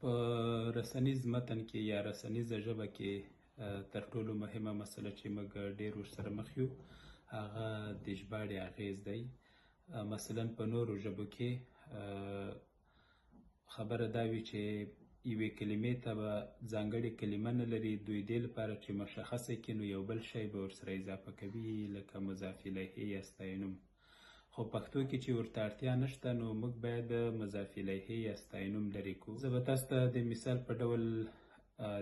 په رسنیز متن کې یا رسنیزه ژبه کې تر ټولو مهمه مسله چې موږ ډېر ورسره مخ یو، هغه د ژباړې اغېز دی. مثلا په نورو ژبو کې خبره دا وي چې یوې کلمې ته به ځانګړې کلمه نه لري، دوی دې لپاره چې مشخصه کړي نو یو بل شی به ورسره اضافه کوي، لکه مضاف الیه یا ستاینوم. خو پښتو کې چې ورته اړتیا نشته، نو موږ باید مضاف الیه یا ستاینوم لرې کړو. زه به تاسو ته د مثال په ډول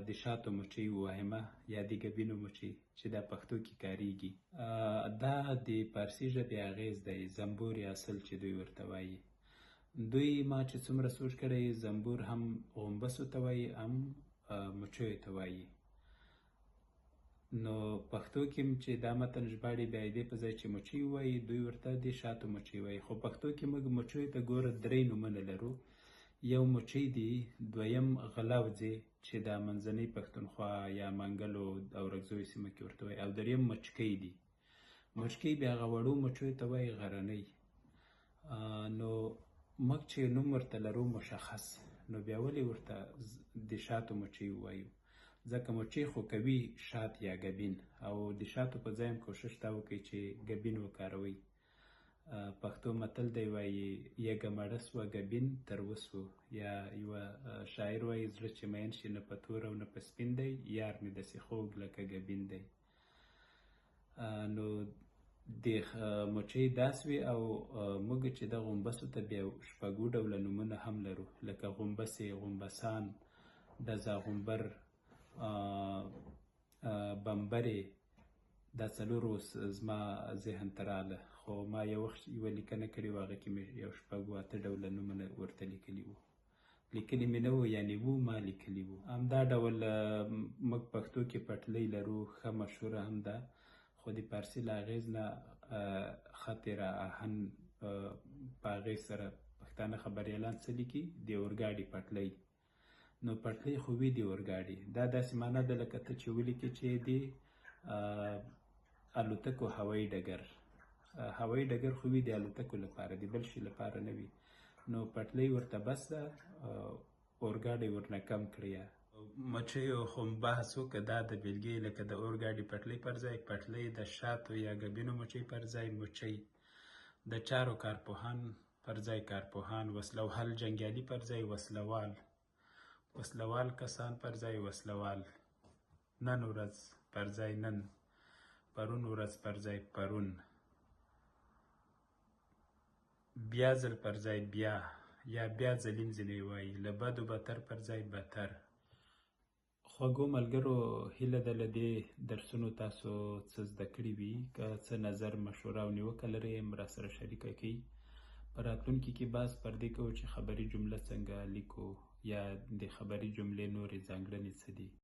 د شاتو مچۍ ووایم یا د ګبینو مچۍ چې دا پښتو کې کاریږي. دا د پارسي ژبې اغېز دی، زنبور یا اصل چې دوی ورته وایي. دوی ما چې څومره سوچ کړی، زنبور هم غومبسو ته وایي هم مچیو ته وایي. نو پښتو کې چې دا متن ژباړي، بیا یې دې په ځای چې مچۍ وایي، دوی ورته د شاتو مچۍ وایي. خو پښتو کې موږ مچیو ته ګوره درې نومونه لرو. یو مچۍ دي، دویم غلاوځې چې دا منځنۍ پښتونخوا یا منګلو او رګزویو سیمه کې ورته وایي، او دریم مچکۍ دي. مچکۍ بیا هغه وړو مچیو ته وایي، غرنۍ. نو موږ چې نوم ورته لرو مشخص، نو بیا ولې ورته د شاتو مچۍ ووایو؟ ځکه مچۍ خو کوي شات یا ګبین، او د شاتو په ځای هم کوشش دا وکړئ چې ګبین وکاروئ. پښتو متل دی، وایي یږه مړه سوه ګبین تر وسو، یا یوه شاعر وایي زړه چې مین شي نه په تور او نه په سپین دی، یار مې داسې خوږ لکه ګبین دی. نو د مچۍ داس وي. او موږ چې د غومبسو ته بیا شپږو ډوله نومونه هم لرو، لکه غومبسې، غومبسان، دزا غومبر، بمبرې. دا څلور اوس زما ذهن ته راغله، خو ما یو وخت یوه لیکنه کړې وه، هغه کې مې یو شپږو اته ډوله نومونه ورته لیکلي وو. لیکلي مې نه وو، یعنې وو ما لیکلي وو. همدا ډول موږ پښتو کې پټلۍ لرو، ښه مشهوره هم ده، خو د پارسي له اغېز نه خط را آهن په اغېز سره پښتانه خبریالان څه لیکي؟ د اورګاډي پټلۍ. نو پټلۍ خو وي د اورګاډي، دا داسې معنا ده لکه ته چې ولیکې چې د الوتکو هوایي ډګر. هوایي ډګر خو وي د الوتکو لپاره، د بل شي لپاره نه وي. نو پټلۍ ورته بس ده، اورګاډی ورنه کم کړی. مچیو خو بحث وکړه، دا د بېلګې لکه د اورګاډي پټلۍ پر ځای پټلۍ، د شاتو یا ګبینو مچۍ پر ځای مچۍ، د چارو کارپوهان پر ځای کارپوهان، وسله وال جنګیالي پر ځای وسلوال، وسلوال کسان پر ځای وسلوال، نن ورځ پر ځای نن، پرون ورځ پر ځای پرون، بیا ځل پر ځای بیا یا بیا ځلیم ځینې وایي، له بدو بتر پر ځای بتر. خوږو ملګرو، هیله ده له دې درسونو تاسو څه زده کړي وي. که څه نظر، مشوره او نیوکه لرئ هم راسره شریکه کړئ. په راتلونکي کې بحث پر دې کوو چې خبري جمله څنګه لیکو یا د خبري جملې نورې ځانګړنې څه دي.